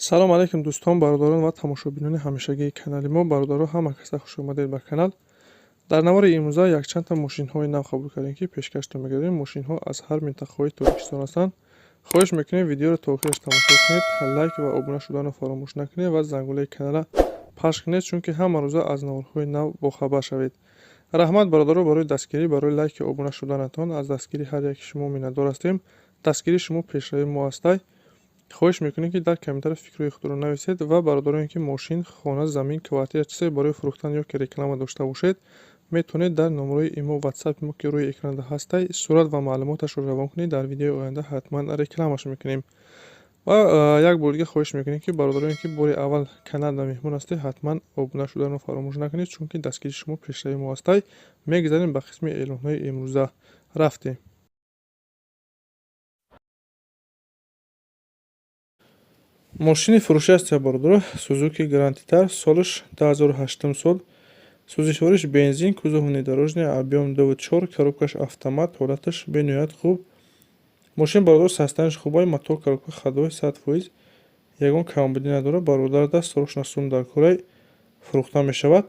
Салом алейкум, дӯстон, бародарон ва тамошобинони ҳамешагии канали мо. Бародаро, ҳама каса хуш омадед ба канал. Дар навори имрӯза якчандта мошинҳои нав қабул кардем, ки пешкаштон мегардем. Мошинҳо аз ҳар минтақаҳои Тоҷикистон ҳастанд. Хоҳиш мекунем, видеоро то охираш тамошо кунед, лайк ва обуна шуданро фаромӯш накунед ва зангулаи каналра пахш кунед, чунки ҳама рӯза аз наворҳои нав бохабар шавед. Раҳмат, бародаро, барои дастгирӣ, барои лайки обуна шуданатон. Аз дастгирии ҳар яки шумо миннатдор ҳастем. Дастгирии шумо пешравии мо ҳастай. Хоҳиш мекунем, ки дар комментария фикрҳои худро нависед ва бародароне, ки мошин, хона, замин, квартира, чизе барои фурӯхтан ё ки реклама дошта бошед, метавонед дар номерои имо, ватсапи мо, ки рӯи экранда ҳастай, сурат ва маълумоташро равон кунед. Дар видеои оянда ҳатман рекламаш мекунем. Ва як бори дига хоҳиш мекунем, ки бародароне, ки бори аввал каналда меҳмон ҳастед, ҳатман обуна шуданро фаромӯш накунед, чунки дастгирии шумо пешравии мо ҳастай. Мегузарем ба қисми эълонҳои имрӯза. Рафтем. Мошини фурӯшӣ аст, бародаро, Сузуки Гранд Витара, солаш 2008 сол, сӯзишвориш бензин, кузов внедорожный, объем 2,4, коробкаш автомат, ҳолаташ бениҳоят хуб. Мошин, бародаро, состоянияш хубай, мотор, коробка ходовой 100%, ягон камбудӣ надорад. Бародар даст срочно сум дар корай, фурӯхта мешавад.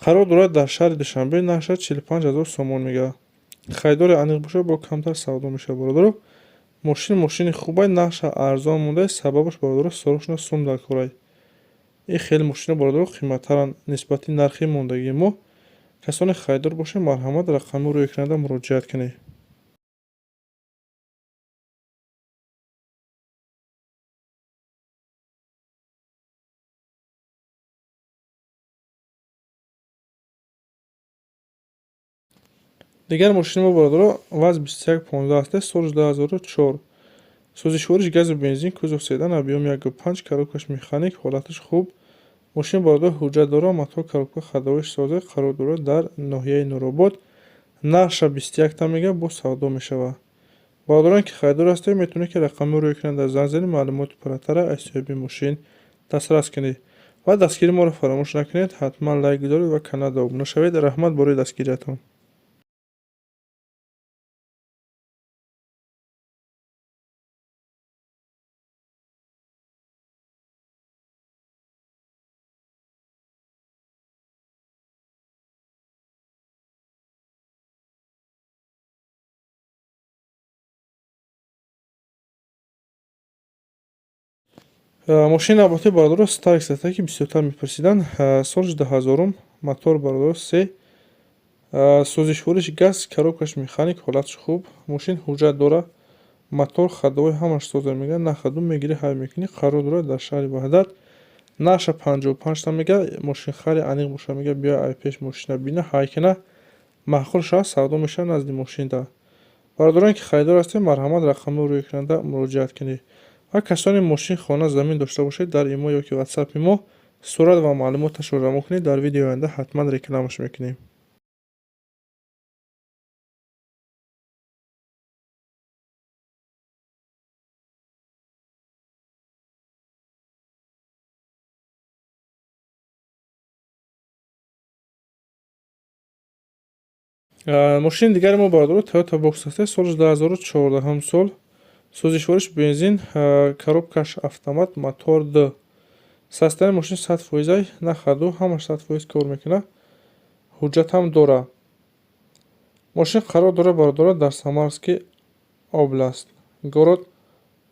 Қарор дорад дар шаҳри Душанбе, нархаш 45 000 сомон мегардад. Харидори аниқ бошад, бо камтар савдо мешавад. Бародаро, мошин мошини хубай, нархша арзон монда, сабабаш, бародаро, срочно сум дар корай. Ин хеле мошино, бародаро, қиматтаранд нисбати нархи мондагии мо. Касоне харидор бошед, марҳамат, рақами рӯи экранда муроҷиат кунед. Дигар мошини мо, бародаро, ВАЗ 2115 аст, соли 2004, сӯзишвориш газу бензин, кузов седан, объем 1,5, коробкаш механик, ҳолаташ хуб. Мошин, бародаро, ҳуҷҷат дорад, мотор, коробка ходовоиш созе. Қарор дорад дар ноҳияи Нуробод. Нархша 21та мегӯяд, боз савдо мешавад. Бародароне, ки харидор ҳастед, метавонед, ки рақами рӯи экранда занг занед, маълумоти пурратара аз соҳиби мошин дастрас кунед. Ва дастгирии моро фаромӯш накунед, ҳатман лайк гузоред ва каналда обуна шавед. Раҳмат барои дастгириятон. Мошини навбатӣ, бародаро, Старекс аст, ки бисёртар мепурсиданд. Солаш 2000-ум, мотор, бародаро, се, сӯзишвориш газ, коробкаш механик, ҳолаташ хуб. Мошин ҳуҷҷат дорад, мотор, ходовой ҳамаш соза мегӯяд. На ходу мегирӣ, ҳай мекунӣ. Қарор дорад дар шаҳри Ваҳдат. Нархша 55та мегӯяд. Мошинхари аниқ бошад, мегӯяд, биё ай пеш мошина бина, ҳай кина, маъқул шавад, савдо мешавад назди мошинда. Бародароне, ки харидор ҳастед, марҳамат, рақамҳои рӯи экранда муроҷиат кунед. Ва касоне мошин, хона, замин дошта бошед, дар имо ё ки ватсапи мо сурат ва маълумоташро равон кунед. Дар видеои оянда ҳатман рекламаш мекунем. Мошини дигари мо, бародаро, Toyota Box аст, соли 2014 сол, сӯзишвориш бензин, коробкаш автомат, мотор д, состояни мошин 100%-ай, на ходу, ҳамаш 100% кор мекунад, ҳуҷҷатам дорад. Мошин қарор дорад, бародаро, дар Самарский область, город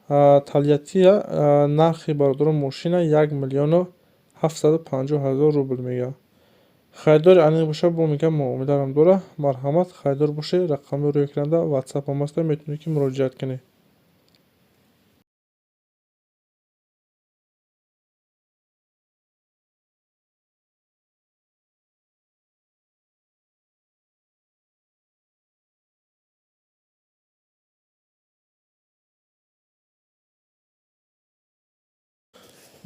Тольяттия. Нархи, бародаро, мошина 1 750 000 рубл мегӯяд. Харидори аниқ бошад, бо мегӯяд, муомиларам дорад. Марҳамат, харидор бошед, рақамҳои рӯи экранда, ватсапам аст, метавонед, ки муроҷиат кунед.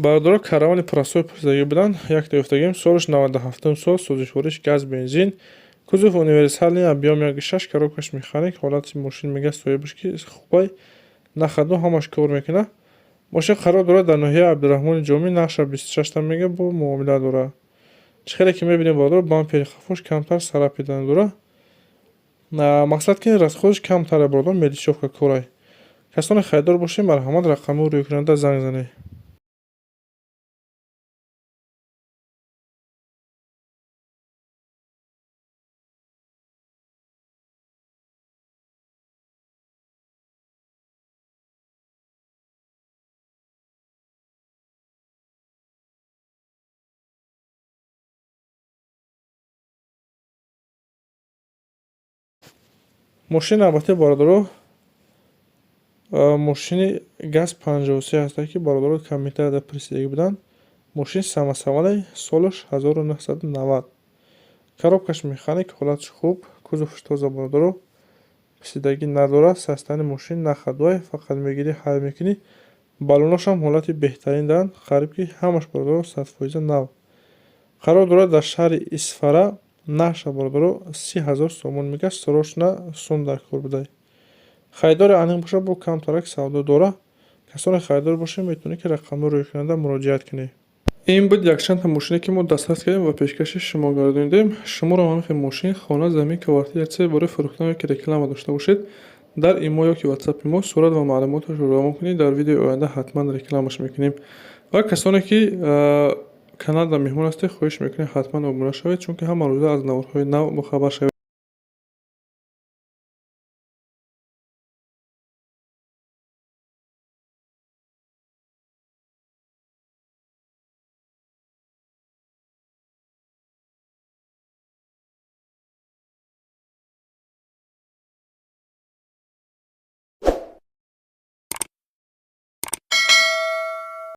Бародаро, Каравани Простой пурсидагӣ буданд, якта ёфтагим. Солаш 97-ум сол, сӯзишвориш газ, бензин, кузов универсальный, объем 1,6, коробкаш механик, ҳолати мошин, мегӯяд соҳибаш, ки хубай, на ходу, ҳамаш кор мекунад. Мошин қарор дорад дар ноҳияи Абдураҳмони Ҷомӣ. Нархша 26та мегӯяд, бо муомила дорад. Чӣ хеле ки мебинем, бародаро, бампери қафош камтар царапина дорад, мақсад ки расходаш камтаре, бародаро, мелочёвка корай. Касоне харидор бошед, марҳамат, рақамҳои рӯи экранда занг занед. Мошини навбатӣ, бародаро, мошини ГАЗ 53 ҳастад, ки бародаро комментарияда пурсидагӣ буданд. Мошин самосвалай, солаш 1990, коробкаш механик, ҳолаташ хуб, кузовш тоза, бародаро, писидагӣ надорад. Состояни мошин на ходовой, фақат мегирӣ, ҳай мекунӣ. Баллоношам ҳолати беҳтарин доранд, қариб ки ҳамаш, бародаро, 100% нав. Қарор дорад дар шаҳри Исфара. Нархша, бародаро, 30 000 сомон мегӯяд. Срочно сум дар кор будай. Харидори аниқ бошад, бо камтарак савдо дора. Касоне харидор бошед, метавонед, ки рақамҳои рӯйкунанда муроҷиат кунед. Ин буд якчандта мошине, ки мо дастрас кардем ва пешкаши шумо гардонидем. Шуморо ҳамин хел мошин, хона, замин, квартира, чизе барои фурӯхтан ё ки реклама дошта бошед, дар имо ё ки ватсапи мо сурат ва маълумоташро равон кунед. Дар видеои оянда ҳатман рекламаш мекунем. Ва касоне ки каналда меҳмон ҳастед, хоҳиш мекунем, ҳатман обуна шавед, чунки ҳама рӯза аз наворҳои нав бохабар шавед.